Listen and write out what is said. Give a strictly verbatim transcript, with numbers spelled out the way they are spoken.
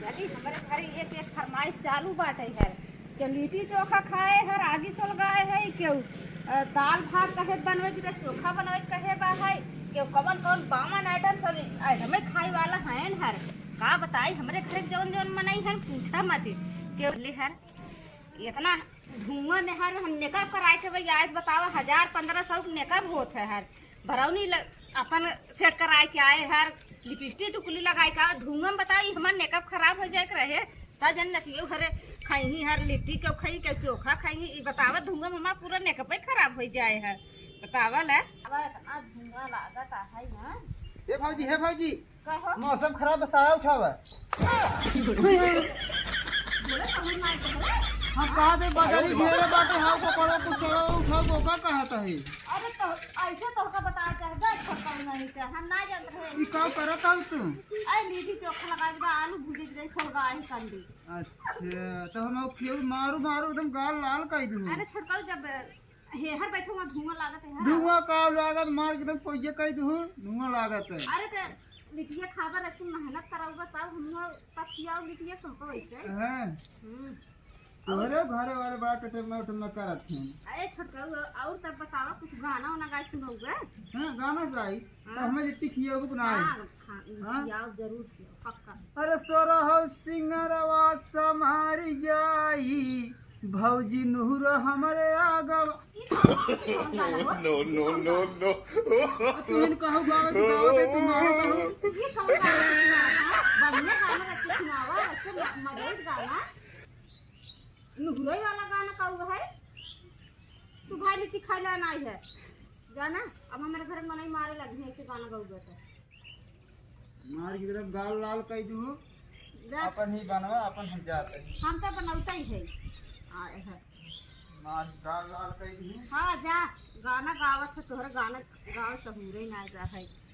अरे, हमरे घरे एक, एक फरमाइश चालू बाटे हर। केहू लिट्टी चोखा खाए हर, आगी सुलगाए है, केहू, अ, दाल भात कहे बनवे की, त चोखा बनवे कहे बा है, केहू कवन कवन बावन item सब item में खाए वाला है हर। का बताई, हमरे घरे जवन जवन मनई हन, पूछा मत। केहू ले हर, इतना धुआं में हर हम मेकअप कराए के भाई, आज बतावा, हजार पन्द्रह सौ के मेकअप होत है हर। बरौनी ल-, अपन सेट कराए के आए हर, लिपस्टिक टुकली लगाए के आए, धुआं में बताओ, ई हमार मेकअप खराब हो जाए के रहे, त जन नतियो घरे खइही हर, लिट्टी के खई के चोखा खइही, ई बतावा, धुआं में हमार पूरा मेकअप ही खराब हो जाए हर। बतावा ले। अब इतना धुआं लागत है ना। हे भौजी, हे भौजी, का हो? मौसम खराब बा, सारा उठावा। बोले, कहूँ ना, कहूँ। हम कहा थे, बदरी घेरे बाटे, हाउ को पड़ो, कुछ सारा उठाओ, को का कहत है? अरे तो ऐसे तो का बताया चाहे, दस छप्पन नहीं के, हम ना जानत रहे। ई का करत हौ तू? अरे लिट्टी चोखा लगा के, आलू भुजे के, सोलगाही कंडी। अच्छा, तो हम खियो मारू मारू एकदम गाल लाल कर दूँ। अरे छोटका, जब हेहर बैठो, वहाँ धुआं लागत है। धुआं का लागत, मार के एकदम कोइये कह दू, धुआं लागत है। अरे ते लिटिया खाबर, इतनी मेहनत कराऊगा, तब हम तब खियाओ लिटिया तुमको वैसे। हैं? हम्म। तोहरे घरे वाले बड़ा टटमा उटमा करत हैं। अरे छोटका, और तब बतावा, कुछ गाना वाना गाए सुनाऊगा? हाँ, गाना गाई। तो हाँ। हमें लिट्टी खियाओ कि ना? हाँ, खा-, हाँ? खियाओ, जरूर खियाओ, पक्का। अरे सोरह सिंगरवा समारी जाई, भौजी नुहरा हमरे आगवा। ई कौन, ई कौन गाना हो? No, no, no, no। तू इन कहू गावे के गावे के, तू मारो कहू। ई कौन गाना सुनावा? बढ़िया गाना रख के सुनावा, रख के म-, मधुर गाना। नुहरई वाला गाना कहू है? तू भाई लिट्टी खाइला नाई है। जाना, अब हमरे घर मनई मारे लगी है कि गाना गउबे तो। मार की तरफ गाल लाल कह दू। जा। अपन ही बनवा, अपन हम जाते हैं। हम तो बनौते ही है। आए है। मार गाल लाल कह दू। हाँ, जा, गाना गावत है, तोहरा गाना गावत सहूरे ना जा है।